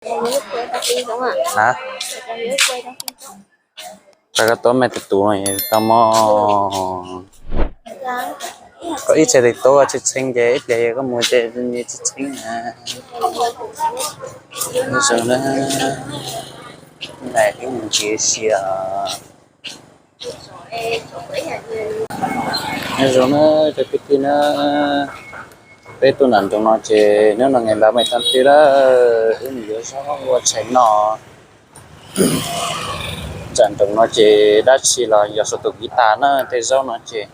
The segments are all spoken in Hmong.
Ha? Tau koj tuab me tus tus no tau mog. Koj ib txhais tes tuab tshee tshee ces ib pliag koj mus ces tshee tshee na. Zoo na, nais ib mus tsis siav. Nyob zoo na cov kwv tij na, peb tuaj nram nroog no ces hnub no ngày ba mươi tháng tư lawm, wb mus yuav zaub ua tshais noj. Nram nroog no ces dab tsi los yog sau tus kev tas na, tej zaub no ces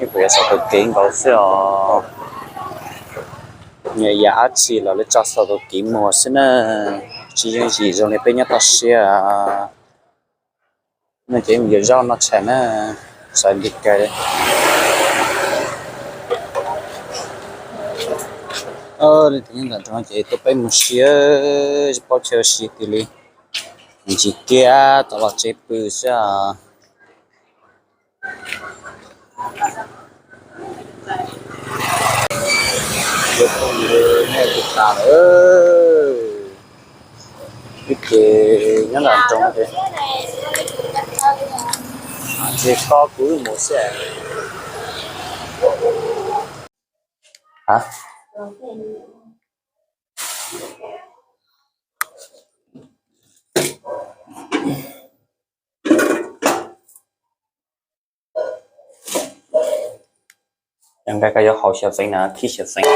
ib puas yog sau tus kev nkaus xwb os. Nyias yam dab tsi los lawv tso sau tus kev muag xwb na, tsis yooj yim zoo li peb nyob toj siab. No ces mus yuav zaub noj tshais na, xav li cas. Tus nyob ntawm nroog ces tuaj peb mus si, tsis paub chaw si twg li, ntsis kiag tau los tsev pw xwb. Tus tas lawm, wb ces nyob nram nroog ces ntshe koj kuv wb mus xwb. Nqaij koj yuav haus xyaw xeev na, khib xyaw xeev.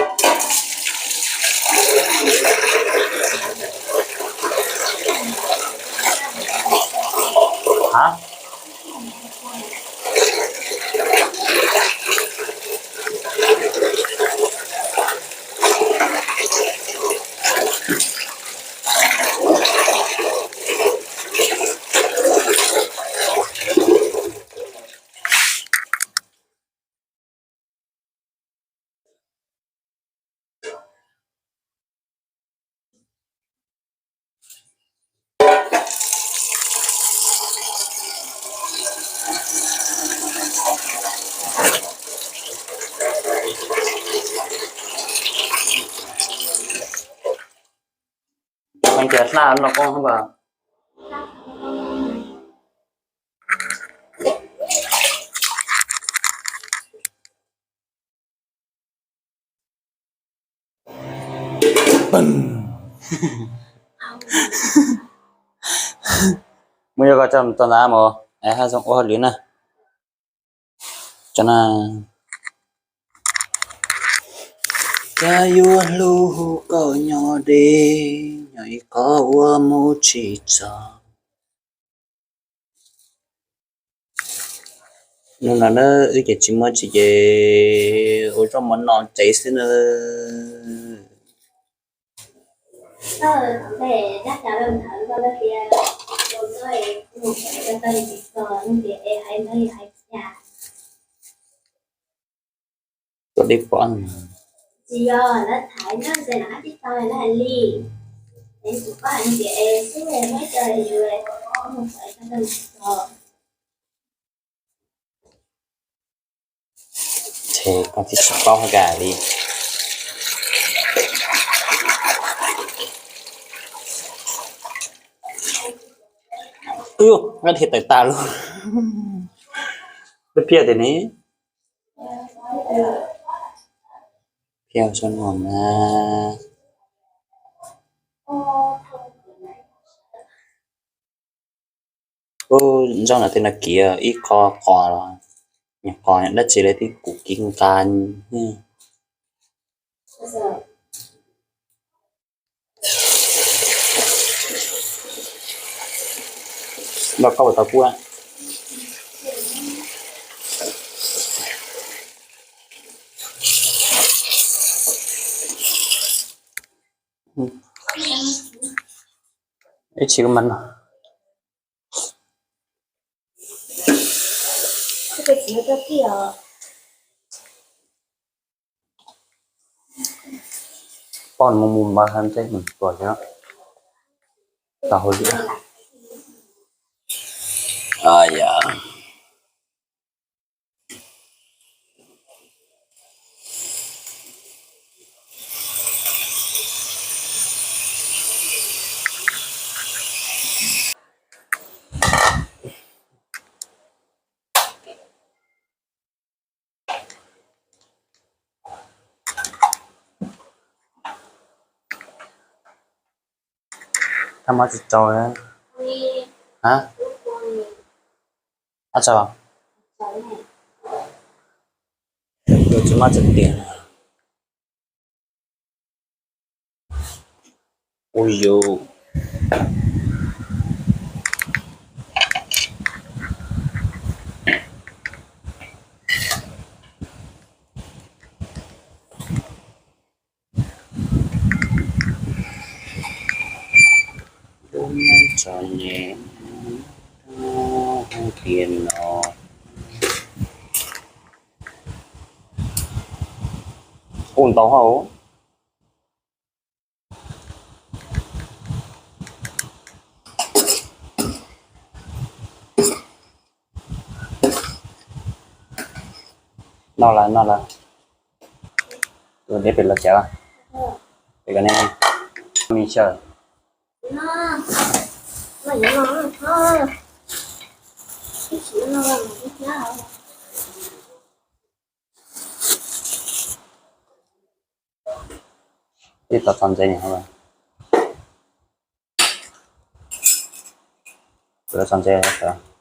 Ha? Qhov ncas hlaj no koj hab as. Mus yuav koj coj tau ntawd mus, es haj zoo ua hauj lwm na. Cov na, koj yuav hlub koj nyob deb, nyob ib qho ua mus tsis txog. Hnub no na wb ces tsis muaj tsis ces ua zaub mov noj tsev xwb na. Tua dej pom. Ces koj twb tsis paub hais li. Ub, nqaij dhia tawm tas lawm. Peb phiaj tiag ne. Phiaj zoo no na. Ub, zaub no tej no kiv ib qho qos, qos dab tsi li twb kuv kiv nqa. Noj koj puas tau kub? Ib tsis kub mas no. Poj mus mus npaj hab ntej mus tuaj xwb. Tau hauj lwm. Kab mob tsis tsau. Ha? Ab tsaug. Tsis mob tsis tiag. Ua yus. Lub neej txom nyem tiag no. Ua ntau hauj. Noj lawm, noj lawm. Tus deb pem los tsev, pem kom nej me xyaw. Ib tau txog ntses, txog ntses.